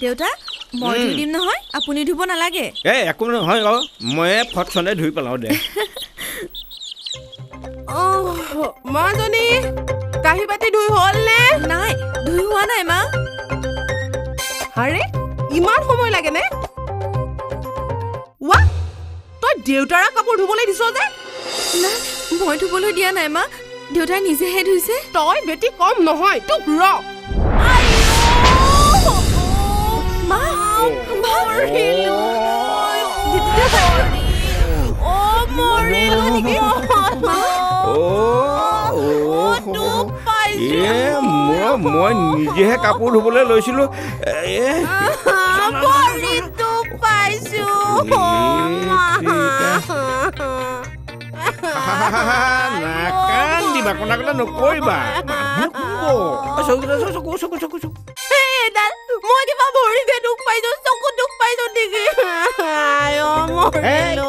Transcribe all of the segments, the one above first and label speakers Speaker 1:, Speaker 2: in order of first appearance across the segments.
Speaker 1: দেউতা, মই ধুই দিম নহয়, আপুনি ধুব নালাগে।
Speaker 2: এই একো নহয় অ, মই ফটচনে ধুই পেলাওঁ দে।
Speaker 3: মাজনী, কাঁহী বাতি ধুই হ'ল নে?
Speaker 1: নাই, ধুই হোৱা নাই মা।
Speaker 3: আৰে ইমান সময় লাগেনে? ৱা, তই দেউতাৰা কাপোৰ ধুবলৈ দিছ যে?
Speaker 1: নাই, মই ধুবলৈ দিয়া নাই মা, দেউতাই নিজেহে ধুইছে।
Speaker 3: তই বেটি কম নহয়, তোক ৰ।
Speaker 1: মা,
Speaker 2: মই নিজেহে কাপোৰ ধুবলৈ লৈছিলো। নাকান্দিবা, কন্দা কন্দা নকৰিবা। চকু চকু চকু চকু।
Speaker 3: মই কিবা ভৰিতে দুখ পাইছো, চকু দুখ পাইছো নেকি?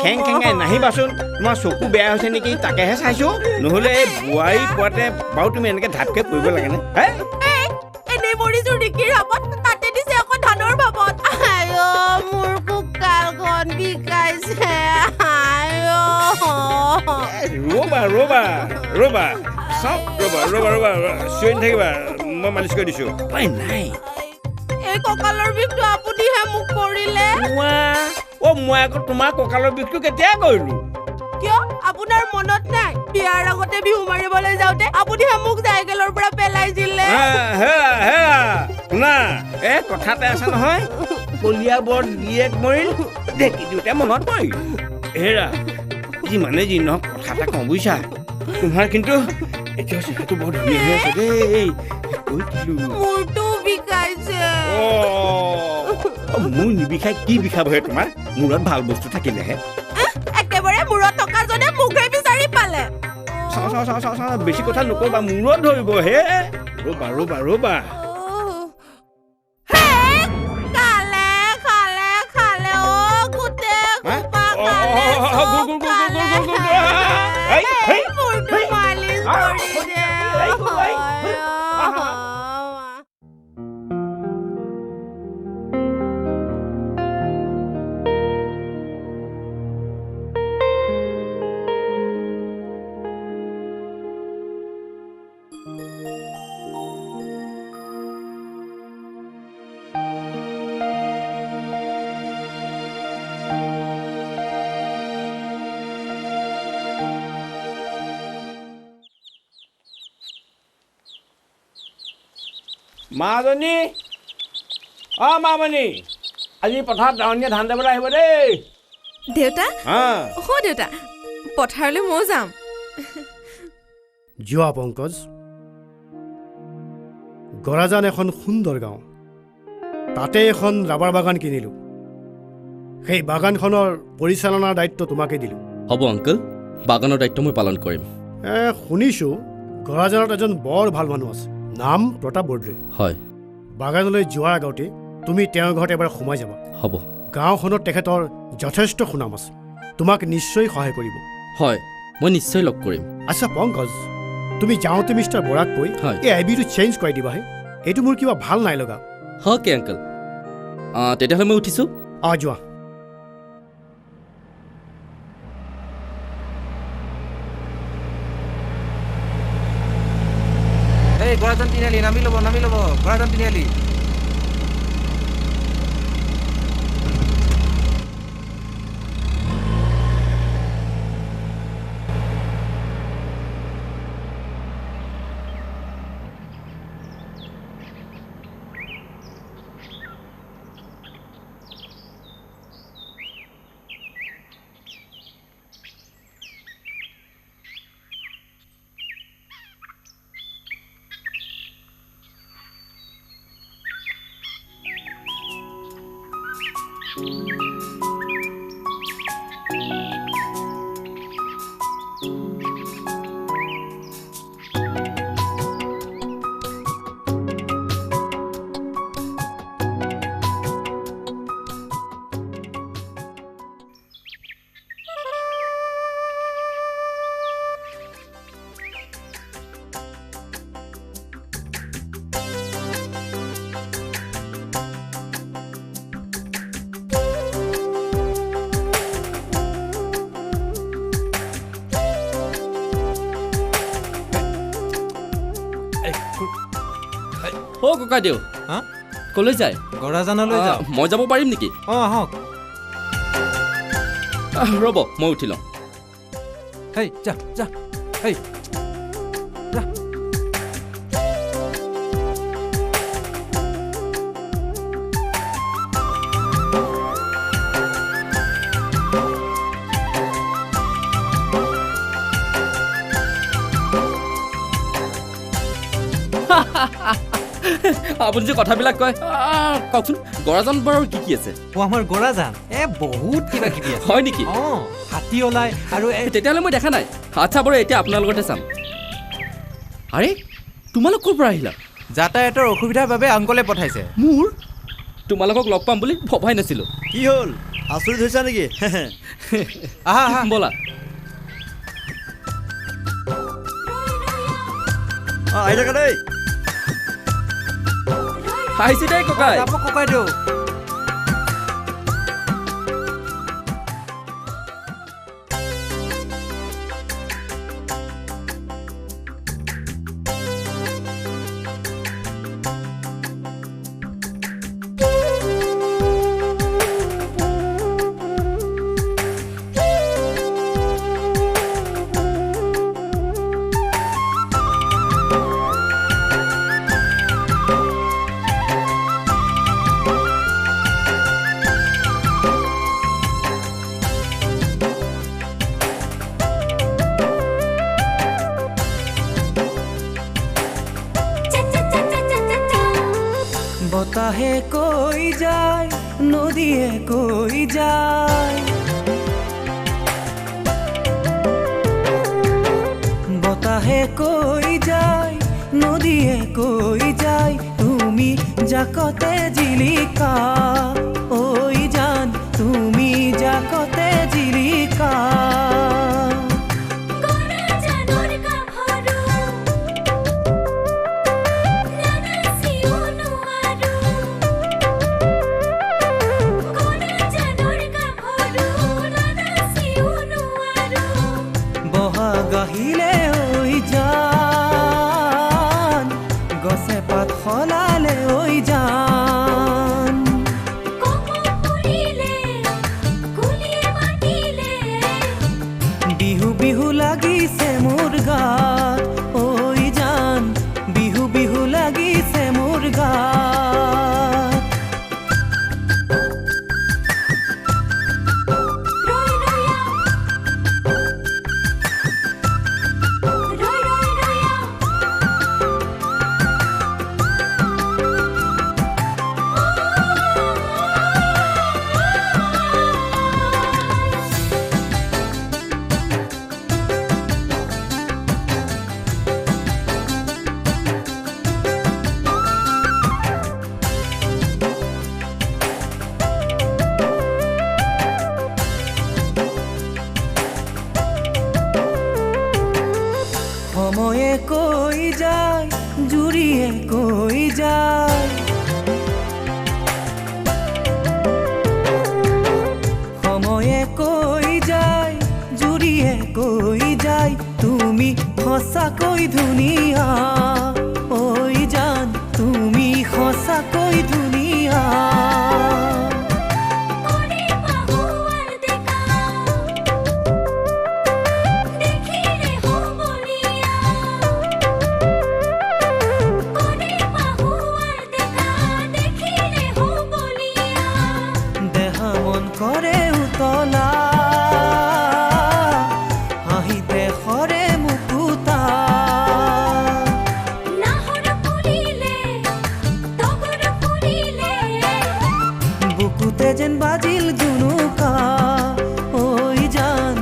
Speaker 2: খেং খেঙাই নাহিবাচোন, তোমাৰ চকু বেয়া হৈছে নেকি তাকেহে চাইছো। নহ'লে এই বোৱাৰী পোৱাতে বাৰু তুমি এনেকে ঢাপকে পৰিব লাগেনে?
Speaker 3: এনেই মৰিছো ৰিকিৰ ভাৱত, তাতে দিছে আকৌ ধানৰ ভাৱত। মোৰ কঁকালখন বিষাইছে।
Speaker 2: ৰ'বা ৰ'বা ৰ'বা, চাওক, ৰ'বা ৰ'বা ৰ'বা, চিঞৰি নাথাকিবা, মই মালিচ কৰি দিছো। নাই,
Speaker 3: এই কঁকালৰ বিষটো আপুনিহে মোক কৰিলে।
Speaker 2: অ, মই আকৌ তোমাৰ কঁকালৰ বিষটো কেতিয়া কৰিলো?
Speaker 3: কিয়, আপোনাৰ মনত নাই? বিয়াৰ আগতে বিহু মাৰিবলৈ যাওঁতে আপুনিহে মোক চাইকেলৰ পৰা পেলাই দিলে।
Speaker 2: হেৰা শুনা, এই কথাতে আছে নহয়, কলিয়াবৰ গিৰিয়েক মৰিল, ঢেঁকী দিওঁতে মনত পৰিল। হেৰা, যিমানে যি নহওক কথা এটা কওঁ বুজিছা, তোমাৰ কিন্তু এতিয়া চেহেৰাটো বৰ ধুনীয়া হৈ আছে দেই। কৈ দিলো।
Speaker 3: মোৰটো বিষাইছে।
Speaker 2: মোৰ নিবিষাই কি বিষাবহে তোমাৰ? মূৰত ভাল বস্তু থাকিলেহে।
Speaker 3: একেবাৰে মূৰত থকাজনে মোকহে বিচাৰি পালে।
Speaker 2: চাওঁ চাওঁ চাওঁ চাওঁ চাওঁ, বেছি কথা নকবা, মূৰত ধৰিব হে। ৰ'বা ৰ'বা ৰ'বা। মাজনী, অ মামণি, আজি পথাৰত দাৱনীয়ে ধান দাবলৈ আহিব দেই।
Speaker 1: দেউতা, অ দেউতা, পথাৰলৈ ময়ো যাম।
Speaker 4: যোৱা পংকজ, গৰাজান এখন সুন্দৰ গাঁও, তাতে এখন ৰাবাৰ বাগান কিনিলোঁ। সেই বাগানখনৰ পৰিচালনাৰ দায়িত্ব তোমাকে দিলোঁ।
Speaker 5: হ'ব আংকল, বাগানৰ দায়িত্ব মই পালন কৰিম।
Speaker 4: শুনিছোঁ গৰাজানত এজন বৰ ভাল মানুহ আছে, নাম প্ৰতাপ বৰদলৈ।
Speaker 5: হয়।
Speaker 4: বাগানলৈ যোৱাৰ আগতে তুমি তেওঁৰ ঘৰত এবাৰ সোমাই যাবা।
Speaker 5: হ'ব।
Speaker 4: গাঁওখনত তেখেতৰ যথেষ্ট সুনাম আছে, তোমাক নিশ্চয় সহায় কৰিব।
Speaker 5: হয়, মই নিশ্চয় লগ কৰিম।
Speaker 4: আচ্ছা পংকজ, তুমি যাওঁতে মিষ্টাৰ বৰাক কৈ এই আইবিটো চেঞ্জ কৰাই দিবাহে, এইটো মোৰ কিবা ভাল নাই লগা।
Speaker 5: অ'কে আংকল, তেতিয়াহ'লে মই উঠিছোঁ।
Speaker 4: অঁ যোৱা।
Speaker 6: এই গৰাজান তিনিআলি নামি ল'ব, নামি ল'ব, গৰাজান তিনিআলি।
Speaker 5: অ' ককাইদেউ, ক'লৈ যায়?
Speaker 6: গড়াজানলৈ যাওঁ।
Speaker 5: মই যাব পাৰিম নেকি?
Speaker 6: অঁ, আহক।
Speaker 5: ৰ'ব, মই উঠি লওঁ।
Speaker 6: হেই, যা যা, হেই যা।
Speaker 5: আপুনি যে কথাবিলাক কয়, কওকচোন গড়াজান বাৰু কি কি আছে?
Speaker 6: অ, আমাৰ গড়াজান এ বহুত কিবা কিবি আছে।
Speaker 5: হয় নেকি?
Speaker 6: অঁ, হাতী ওলাই আৰু।
Speaker 5: তেতিয়াহ'লে মই দেখা নাই। আচ্ছা বাৰু, এতিয়া আপোনাৰ লগতে চাম। আৰে, তোমালোক ক'ৰ পৰা আহিলা?
Speaker 6: যাতায়াতৰ অসুবিধাৰ বাবে আংকলে পঠাইছে।
Speaker 5: মোৰ তোমালোকক লগ পাম বুলি ভবাই নাছিলোঁ।
Speaker 7: কি হ'ল, আচৰিত হৈছা নেকি?
Speaker 6: আহা আহা,
Speaker 5: ব'লা।
Speaker 7: অঁ, আহি থাকা দেই।
Speaker 5: আহিছে দেই ককাই।
Speaker 6: যাব ককাইদেউ। বতাহে কৈ যায়, নদীয়ে কৈ যায়, বতাহে কৈ যায়, নদীয়ে কৈ যায়, তুমি জাকতে জিলিকা ঐ জান, তুমি জাকতে জিলিকা। গাহিলে ঐ জান, গছে পাত সলালে ঐ জান, বিহু বিহু লাগিছে মোৰ গাত ঐ জান, বিহু বিহু লাগিছে মোৰ গাত। সময়ে কৈ যায়, জুৰিয়ে কৈ যায়, সময়ে কৈ যায়, জুৰিয়ে কৈ যায়, তুমি সঁচাকৈ ধুনীয়া ঐ জান, তুমি সঁচাকৈ ধুনীয়া। দেহা মন কৰে উতলা, হাঁহিতে সৰে মুকুতা, বুকুতে যেন বাজিল জুনুকা ঐ জান,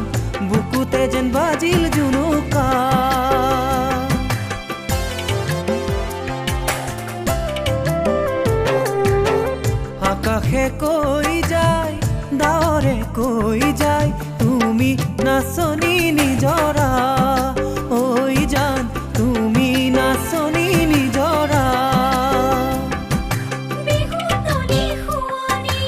Speaker 6: বুকুতে যেন বাজিল জুনুকা। আকাশে কৈ যায়, ডাৱৰে কৈ যায়, তুমি নাচনী নিজৰা ঐ জান, তুমি নাচনী নিজৰা।
Speaker 8: বিহু তলি শুৱনি।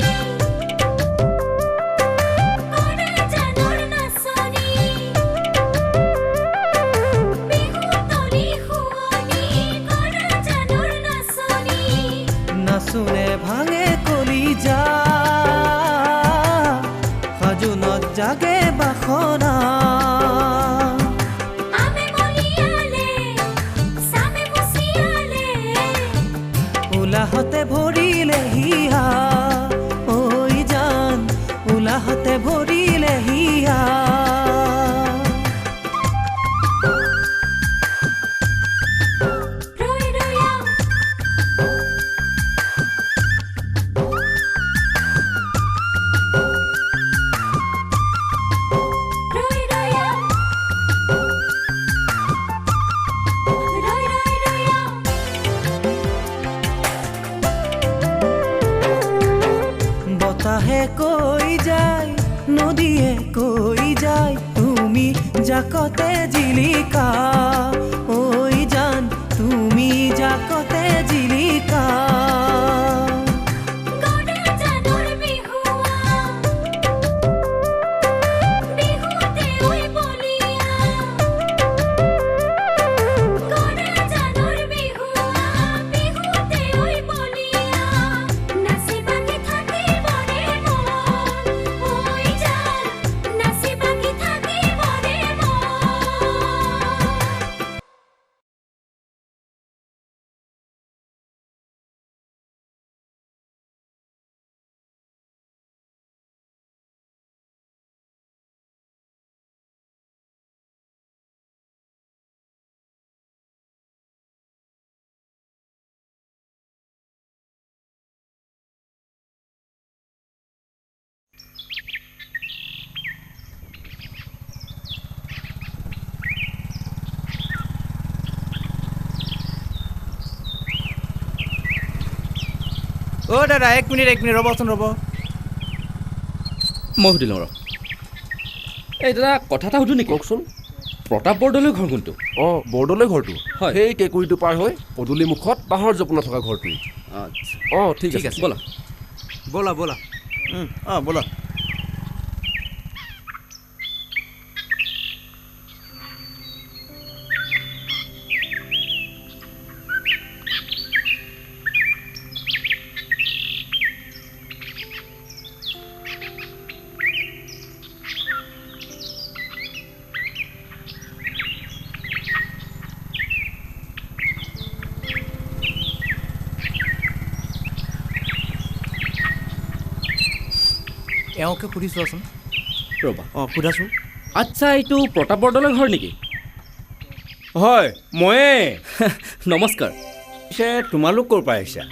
Speaker 6: নাচোনে ভাঙে কলিজা, সাজোনত জাগে বাসনা। উলাহতে ভৰিলে হিয়া, ঐ জান উলাহতে ভৰিলে হিয়া। বতাহে কৈ যায়, নদীয়ে কৈ যায়, তুমি জাকতে জিলিকা, ঐ জান তুমি জাকতে জিলিকা।
Speaker 8: অ' দাদা, এক মিনিট এক মিনিট ৰ'বচোন, ৰ'ব।
Speaker 5: মই সুধি লওঁ ৰ। এই দাদা, কথা এটা সুধো নেকি?
Speaker 9: কওকচোন।
Speaker 5: প্ৰতাপ বৰদলৈৰ ঘৰ কোনটো?
Speaker 9: অঁ, বৰদলৈ ঘৰটো?
Speaker 5: হয়,
Speaker 9: সেই কেঁকুৰিটো পাৰ হৈ পদূলি মুখত বাঁহৰ জপনা থকা ঘৰটোৱেই।
Speaker 5: আচ্ছা,
Speaker 9: অঁ ঠিক আছে,
Speaker 5: ব'লা
Speaker 8: ব'লা ব'লা।
Speaker 7: অঁ ব'লা।
Speaker 8: এওঁকে সুধি চোৱাচোন।
Speaker 5: ৰ'বা।
Speaker 7: অঁ সোধাচোন।
Speaker 5: আচ্ছা, এইটো প্ৰতাপ বৰদলৈৰ ঘৰ নেকি?
Speaker 2: হয়, ময়ে।
Speaker 5: নমস্কাৰ।
Speaker 2: পিছে তোমালোক ক'ৰ পৰা আহিছা?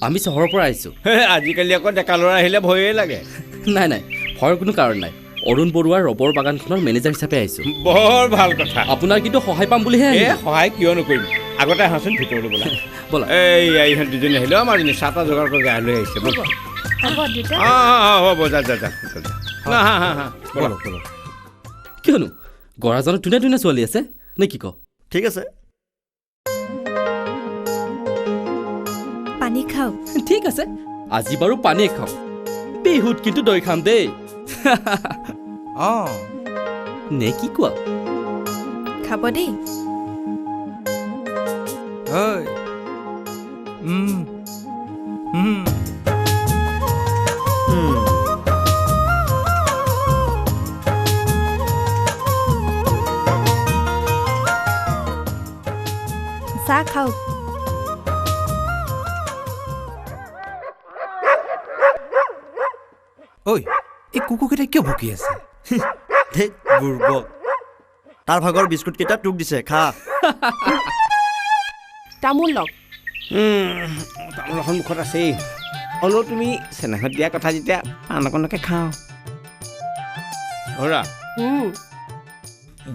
Speaker 5: আমি চহৰৰ পৰা আহিছোঁ।
Speaker 2: আজিকালি আকৌ ডেকা ল'ৰা আহিলে ভয়েই লাগে।
Speaker 5: নাই নাই, ভয়ৰ কোনো কাৰণ নাই। অৰুণ বৰুৱাৰ ৰবৰ বাগানখনৰ মেনেজাৰ হিচাপে আহিছোঁ।
Speaker 2: বৰ ভাল কথা।
Speaker 5: আপোনাৰ কিন্তু সহায় পাম বুলিহে।
Speaker 2: এই সহায় কিয় নকৰিম, আগতে আহাচোন ভিতৰলৈ ব'লা।
Speaker 5: ব'লা।
Speaker 2: এই ইহঁত দুজনী আহিলেও মাজনী চাহ তাহ যোগাৰ কৰি গাই লৈ আহিছে। ব'ল। অঁ হ'ব, যা যা যা। ব'লক ব'লক।
Speaker 5: কিয়নো গৰাজনত ধুনীয়া ধুনীয়া ছোৱালী আছে নে কি ক?
Speaker 7: ঠিক আছে,
Speaker 1: পানী খাওক।
Speaker 5: ঠিক আছে, আজি বাৰু পানীয়ে খাওঁ, বিহুত কিন্তু দৈ খাম দেই।
Speaker 6: অঁ
Speaker 5: নে কি কোৱা?
Speaker 1: খাব দেই। চাহ খাওক।
Speaker 6: ঐ, এই কুকুৰকেইটাই কিয় ভুকি আছে?
Speaker 7: ধেৎ বুৰ্বক, তাৰ ভাগৰ বিস্কুটকেইটা তোক দিছে, খা।
Speaker 3: তামোল লওক।
Speaker 2: তামোল এখন মুখত আছেই। অলপ তুমি চেনেহত দিয়া কথা যেতিয়া পাণ অকণকে খাওঁ। ধৰা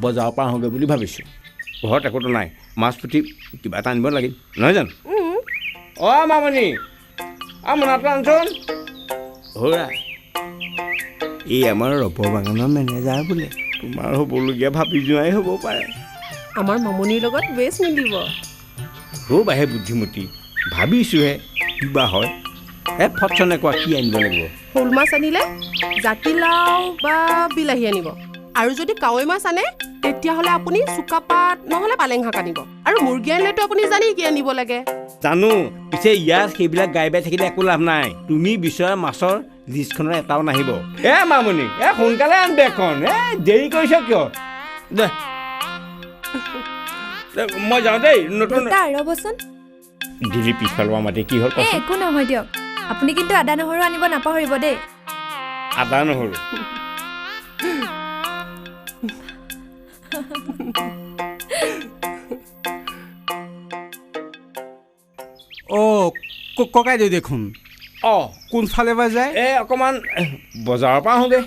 Speaker 2: বজাৰৰ পৰা আহোঁগৈ বুলি ভাবিছোঁ, ঘৰত একোতো নাই, মাছ পুঠি কিবা এটা আনিব লাগিল নহয় জানো? অ' মামনি, অ' মোনাটো আনচোন। হৰা, এই আমাৰ ৰবৰ বাগানৰ মেনেজাৰ বোলে, তোমাৰ হ'বলগীয়া ভাবি যোৱাই হ'ব পাৰে।
Speaker 3: আমাৰ মামনিৰ লগত বেছ মিলিব।
Speaker 2: ৰ'বাহে বুদ্ধিমতী, ভাবিছোঁহে কিবা হয়। এই ফটচনে কোৱা, কি আনিব লাগিব?
Speaker 3: শ'ল মাছ আনিলে জাতিলাও বা বিলাহী আনিব, আৰু যদি কাৱৈ মাছ আনে তেতিয়াহ'লে আপুনি চুকাপাত নহ'লে পালেং শাক আনিব, আৰু মুৰ্গী আনিলেতো আপুনি জানেই কি আনিব লাগে।
Speaker 2: জানো, পিছে ইয়াত সেইবিলাক গাই বাই থাকিলে একো লাভ নাই। তুমি বিচৰা মাছৰ লিষ্টখনৰ এটাও নাহিব। এ মামনি, এ সোনকালে আন বেগখন, এ দেৰি কৰিছ কিয়? দে মই যাওঁ দেই। নতুন
Speaker 1: ৰ'বচোন,
Speaker 2: দিলি পিছফালৰ পৰা মাতি, কি হ'ল?
Speaker 1: একো নহয় দিয়ক, আপুনি কিন্তু আদা নহৰু আনিব নাপাহৰিব দেই।
Speaker 2: আদা নহৰু?
Speaker 10: অ' ককাইদেউ দেখোন,
Speaker 2: অঁ
Speaker 10: কোনফালে বা যায়?
Speaker 2: এই অকণমান বজাৰৰ পৰা আহোঁগৈ,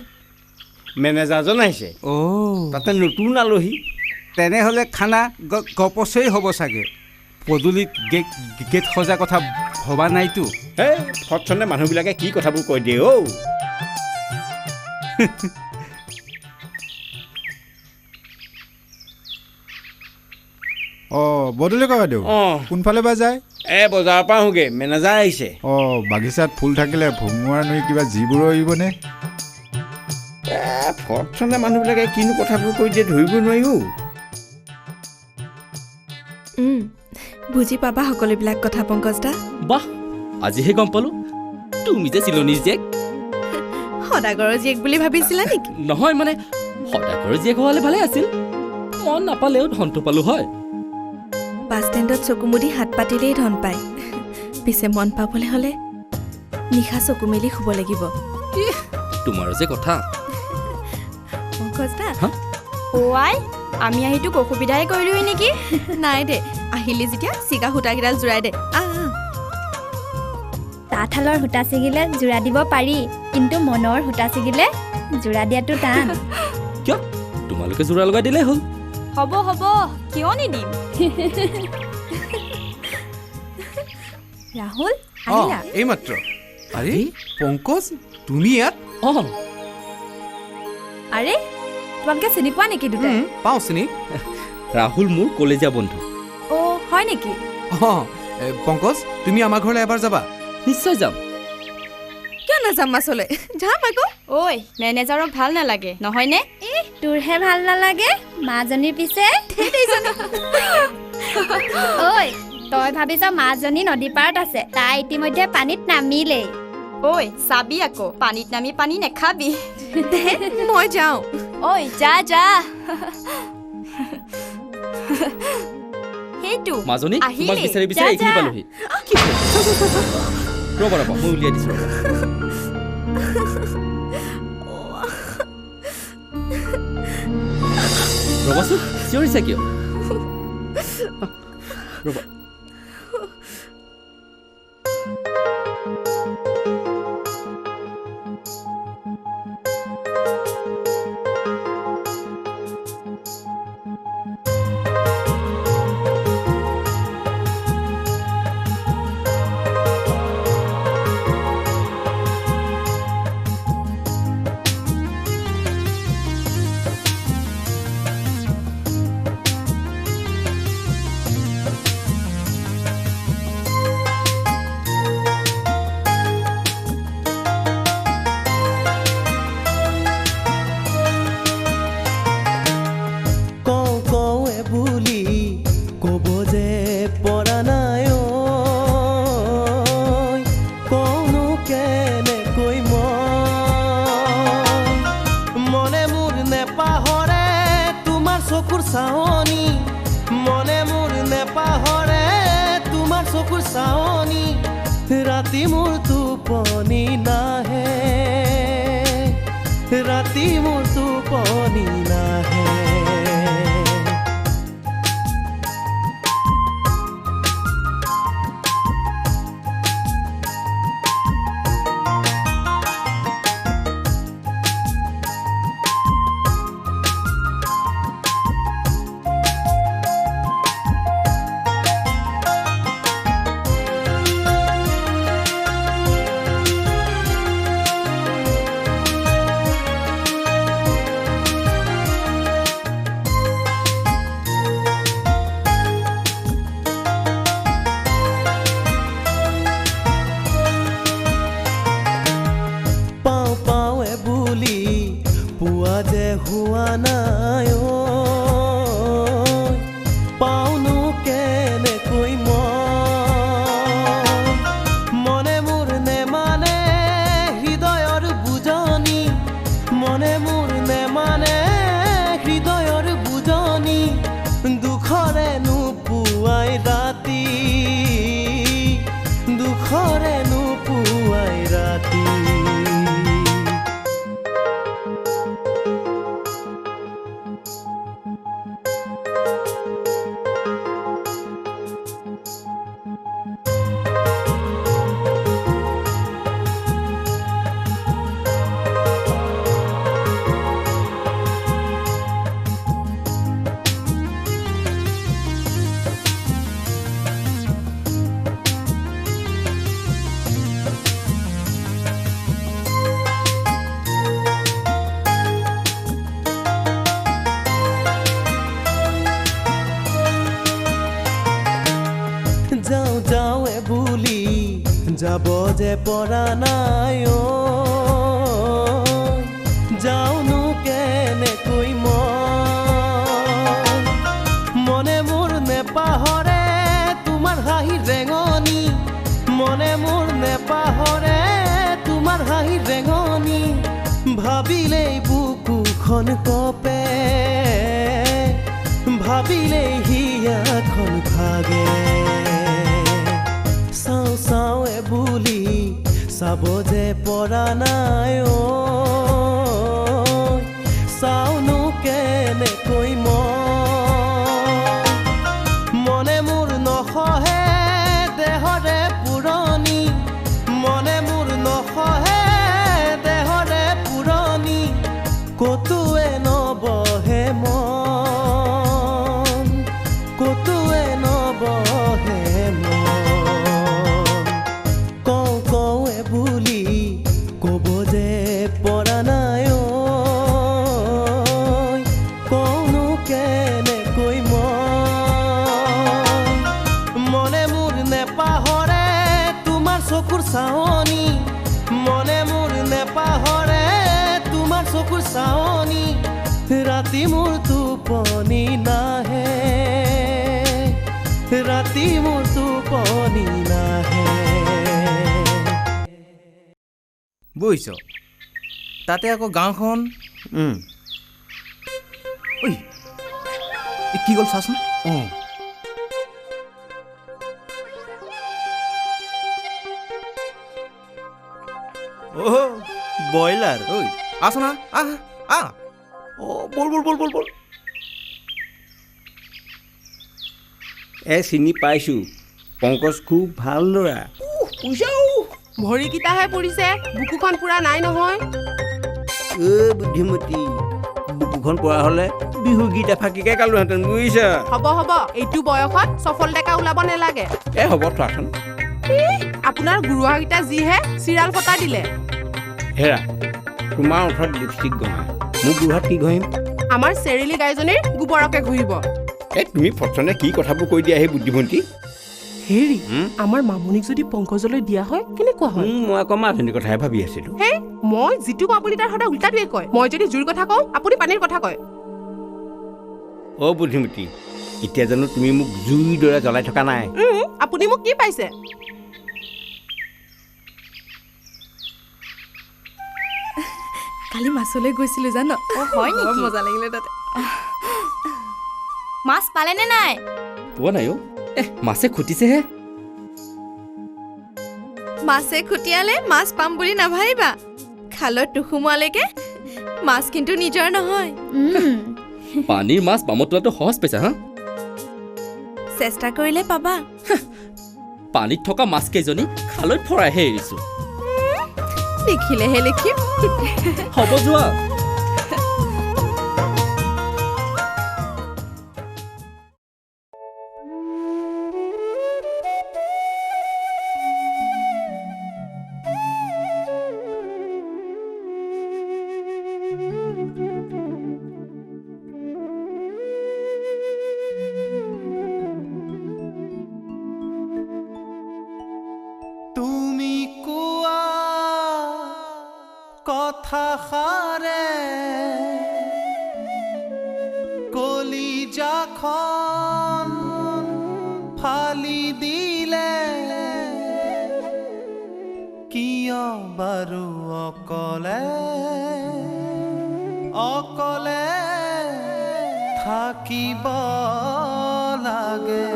Speaker 2: মেনেজাৰজন আহিছে।
Speaker 10: অ'
Speaker 2: তাতে নতুন আলহী।
Speaker 10: তেনেহ'লে খানা গপচেই হ'ব চাগে। পদূলিত গেট সজা কথা ভবা নাইতো?
Speaker 2: এই ফটচনে মানুহবিলাকে কি কথাবোৰ কৈ দিয়ে অ'।
Speaker 11: অঁ বদলি ককাইদেউ, কোনফালে বা যায়?
Speaker 2: এই বজাৰৰ পৰা আহোঁগৈ, মেনেজাৰ আহিছে।
Speaker 11: অঁ বাগিচাত ফুল থাকিলে ভঙুৱা নৈ কিবা যিবোৰো আহিবনে?
Speaker 2: ফটচনে মানুহবিলাকে কিনো কথাবোৰ কৈ দিয়ে ধৰিব নোৱাৰি অ'।
Speaker 1: বুজি পাবা সকলোবিলাক কথা পংকজ দা।
Speaker 5: বাহ, আজিহে গম পালো তুমি যে চিলনীৰ জীয়েক।
Speaker 1: সদাগৰৰ জীয়েক বুলি ভাবিছিলা নেকি?
Speaker 5: নহয় মানে, সদাগৰৰ জীয়েক হোৱা হ'লে ভালে আছিল, মন নাপালেও ধনটো পালো হয়।
Speaker 1: বাছ ষ্টেণ্ডত চকু মুদি হাত পাতিলেই ধন পায়, পিছে মন পাবলৈ হ'লে নিশা চকু মেলি শুব লাগিব।
Speaker 5: তোমাৰো যে কথা
Speaker 1: পংকজ দা।
Speaker 12: অ' আই, আমি আহি তোক অসুবিধাই কৰিলোহি নেকি?
Speaker 1: নাই দে, আহিলি যেতিয়া চিগা সূতাকেইডাল জোৰাই দে।
Speaker 13: তাঁতশালৰ সূতা ছিগিলে জোৰা দিব পাৰি, কিন্তু মনৰ সূতা ছিগিলে জোৰা দিয়াটো টান।
Speaker 5: কিয়, তোমালোকে জোৰা লগাই দিলেই হ'ল।
Speaker 12: হ'ব হ'ব, কিয় নিদিম?
Speaker 13: ৰাহুল আহিলা?
Speaker 6: এইমাত্ৰ। আৰে পংকজ, তুমি ইয়াত?
Speaker 5: অঁ।
Speaker 1: আৰে তোমালোকে চিনি পোৱা নেকি দুটাই?
Speaker 6: পাওঁ চিনি।
Speaker 5: ৰাহুল মোৰ কলেজীয়া বন্ধু।
Speaker 1: অ' হয় নেকি?
Speaker 6: অঁ পংকজ, তুমি আমাৰ ঘৰলৈ এবাৰ যাবা?
Speaker 5: নিশ্চয় যাম।
Speaker 1: কিয় নাযাম মাছলৈ, যাম আকৌ।
Speaker 12: ঐ মেনেজাৰক ভাল নালাগে নহয়নে?
Speaker 13: তোৰহে ভাল নালাগে মাজনীৰ পিছে। ঐ তই ভাবিছ মাজনী নদী পাৰত আছে, তাই ইতিমধ্যে পানীত নামিলেই।
Speaker 12: ঐ চাবি আকৌ, পানীত নামি পানী নেখাবি।
Speaker 1: মই যাওঁ।
Speaker 12: ঐ যা যা। সেইটো
Speaker 5: মাজনী তোমাক বিচাৰি বিচাৰি এইখিনি পালোহি। ৰ'বা ৰ'বা, মই উলিয়াই দিছোঁ। ৰ'বাচোন, চিঞৰিছা কিয়? ৰ'বা।
Speaker 14: ৰাতি মোৰ টোপনি নাহে, ৰাতি মোৰ টোপনি নাহে। যাওঁ যাওঁ বুলি যাব যে পৰা নাই অ যাওঁনো কেনেকৈ মই মনে মোৰ নেপাহৰে তোমাৰ হাঁহি ৰেঙনি মনে মোৰ নেপাহৰে তোমাৰ হাঁহি ৰেঙনি ভাবিলেই বুকুখন কঁপে ভাবিলেই হিয়াখন ভাগে চাওঁ চাওঁ বুলি চাব যে পৰা নাই অ চাওঁনো কেনেকৈ মই মনে মোৰ নসহে দেহৰে পুৰণি মনে মোৰ নসহে দেহৰে পুৰণি কতোৱে নবহে মন কতোৱে নবহে মন কওঁ কওঁ বুলি ক'ব যে পৰা নাই অ কওঁনো কেনেকৈ মই মনে মোৰ নেপাহৰে তোমাৰ চকুৰ চাৱনি মনে মোৰ নেপাহৰে তোমাৰ চকুৰ চাৱনি ৰাতি মোৰ টোপনি নাহে ৰাতি মোৰ টোপনি নাহে।
Speaker 8: বুজিছ, তাতে আকৌ গাঁওখন। ঐ কি গ'ল চাচোন। অঁ
Speaker 7: ব্ৰইলাৰ।
Speaker 6: ঐ আছোন, আহ আহ।
Speaker 2: অ বল বল বল বল বল। এ চিনি পাইছোঁ, পংকজ খুব ভাল ল'ৰা। পইচাও
Speaker 3: ভৰিকেইটাহে পৰিছে, বুকুখন পুৰা নাই নহয়।
Speaker 2: এ বুদ্ধিমতী, বুকুখন পৰা হ'লে বিহু গীত এফাকিকে গালোহেঁতেন বুজিছা।
Speaker 3: হ'ব হ'ব, এইটো বয়সত সফল ডেকা ওলাব নালাগে।
Speaker 2: এ হ'ব থোৱাচোন।
Speaker 3: আপোনাৰ গুৰুৱাকেইটা যিহে চিৰাল ফটা দিলে।
Speaker 2: হেৰা, তোমাৰ ওঠত লিপষ্টিক ঘঁহা, মোৰ বুঢ়াত কি ঘঁহিম?
Speaker 3: আমাৰ চেৰেলি গাইজনীৰ গোবৰকে ঘঁহিব।
Speaker 2: এ তুমি ফটনে কি কথাবোৰ কৈ দিয়া সেই বুদ্ধিমতী।
Speaker 3: হেৰি, আমাৰ মামুনিক যদি পংকজলৈ দিয়া হয় কেনেকুৱা হয়?
Speaker 2: মই আকৌ মাজনীৰ কথাহে ভাবি আছিলো।
Speaker 3: হেই, মই যিটো কওঁ আপুনি তাৰ সদায় উল্টাটোৱে কয়। মই যদি জুইৰ কথা কওঁ আপুনি পানীৰ কথা কয়।
Speaker 2: অ বুদ্ধিমতী, এতিয়া জানো তুমি মোক জুইৰ দৰে জ্বলাই থকা নাই?
Speaker 3: আপুনি মোক কি পাইছে?
Speaker 1: কালি মাছলৈ গৈছিলো জান।
Speaker 12: হয় নেকি?
Speaker 1: মজা লাগিলে তাতে।
Speaker 12: মাছ পালেনে নাই?
Speaker 5: পোৱা নাই অ। মাছে খুটিছেহে।
Speaker 1: মাছে খুটিয়ালে মাছ পাম বুলি নাভাবিবা, খালত নুসুমোৱালৈকে মাছ কিন্তু নিজৰ নহয়।
Speaker 5: পানীৰ মাছ বামত তোলাটো সহজ পাইছা? হা,
Speaker 1: চেষ্টা কৰিলে পাবা।
Speaker 5: পানীত থকা মাছ কেইজনী খালৈত ভৰাইহে এৰিছো।
Speaker 1: দেখিলেহে লিখিম।
Speaker 5: হ'ব যোৱা।
Speaker 14: তুমি কোৱা কথাষাৰে কলিজাখন ফালি দিলে, কিয় বাৰু অকলে অকলে থাকিব লাগে?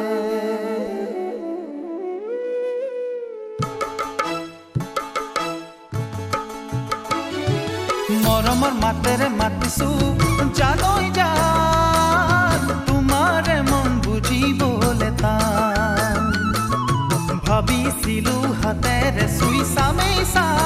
Speaker 14: মৰমৰ মাতেৰে মাতিছো জানৈ জান, তোমাৰে মন বুজিবলে টান। ভাবিছিলো হাতেৰে চুই চামেই চাম।